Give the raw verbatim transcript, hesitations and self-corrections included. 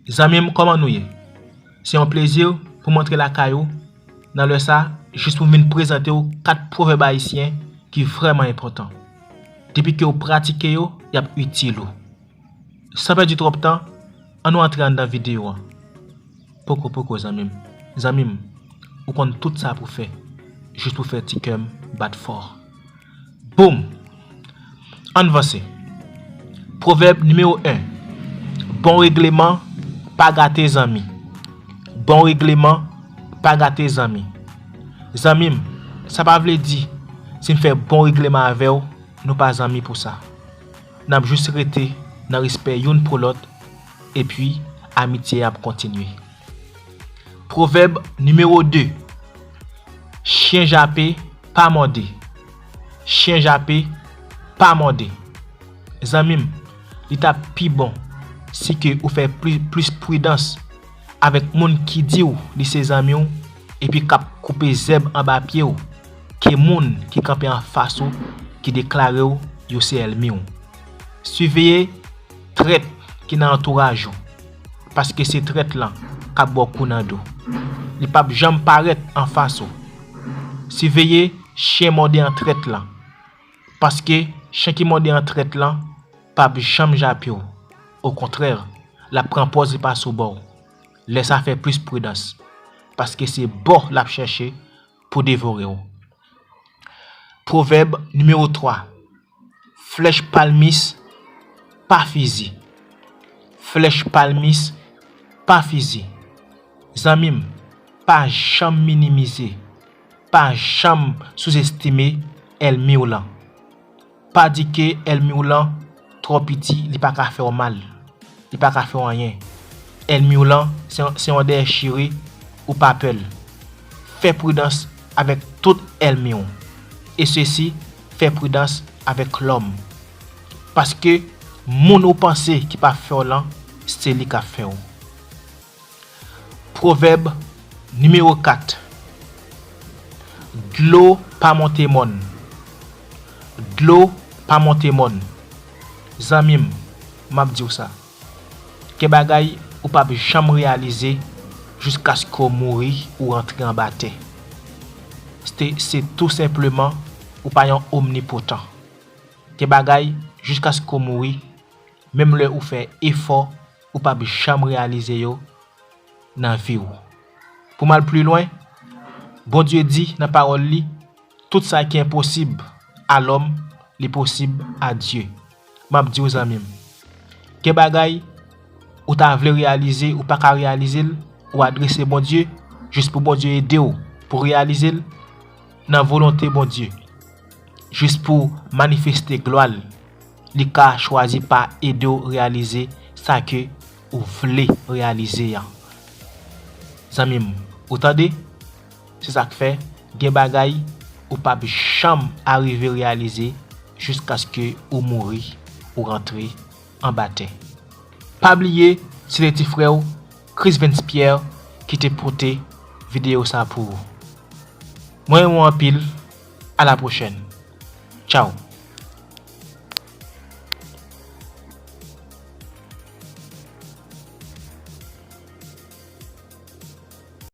Zanmi m, kòman nou ye? Se yon plezi pou m antre lakay ou nan lè sa, jis pou m vin prezante w kat pwovèb ayisyen ki vrèman enpòtan. Depi ke w pratike yo, y ap itil ou. San pèdi twòp tan, ann nou antre anndan videyo a. Poko poko, zanmi m. Zanmi m, ou konn tout sa pou fè, jis pou fè ti kè m bat fò. Boum! Ann vanse. Pwovèb nimewo en. Bon regleman pa gate zanmi. Bon regleman pa gate zanmi. Zanmi m, sa pa vle di si m fè bon regleman avè w, nou pa zanmi pou sa. N ap jis rete nan respè youn pou lòt, epi amitye ap kontinye. Pwovèb nimewo de. Chen jape pa mòde. Chen jape pa mòde. Zanmi m, li t ap pi bon si ke ou fè pli, plis pridans avèk moun ki di w li se zanmi w epi k ap koupe zèb anba pye w, ke moun ki kanpe anfas ou, ki deklare w yo se èlmi w. Siveye trèt ki nan antouraj ou, paske se trèt lan k ap ba w kou nan do. Li p ap janm parèt anfas ou. Siveye chen mòde an trèt lan, paske chen ki mòde an trèt lan p ap janm jape w. Okontrè, l ap pran pòz li pa sou bò w. Lè sa, fè plis pridans, paske se bò l ap chèche pou devore w. Pwovèb nimewo twa. Flèch palmis pa fizi. Flèch palmis pa fizi. Zanmi m, pa janm minimize, pa janm souzestime èlmi w lan. Pa di ke èlmi w lan twò piti, li pa ka fè w mal. Li pa ka fè w anyen. Èlmi w lan, se, se yon dèyè chire, ou pa pè l. Fè pridans avèk tout èlmi w. E sesi, fè pridans avèk lòm. Paske moun ou panse ki pa fè w lan, se li k ap fè w. Pwovèb nimewo kat. Dlo pa monte mòn. Dlo pa monte mòn. Zanmi m, m ap di w sa. Gen bagay ou p ap janm reyalize jiskaske w mouri, ou rantre anba tè. Se, se tou senpleman ou pa yon omnipotan. Gen bagay, jiskaske w mouri, menm lè ou fè efò, ou p ap janm reyalize yo nan vi w. Pou m al pli lwen, Bondye di nan pawòl li, tout sa ki enposib a lòm, li posib a Dye. M ap di w, zanmi m, gen bagay ou ta vle reyalize, ou pa ka reyalize l, ou adrese Bondye, jis pou Bondye ede w pou reyalize l nan volonte Bondye, jis pou manifeste glwa l. Li ka chwazi pa ede w reyalize sa ke ou vle reyalize an. Zanmi m, ou tande? Se sa k fè gen bagay ou p ap janm arive reyalize jiskaske ou mouri, ou rantre anba tè. Pa bliye, se te ti frè w, Chris Vens Pierre, ki te pote videyo sa pou ou. Mwen renmen w anpil. A la pwochèn. Tchaw.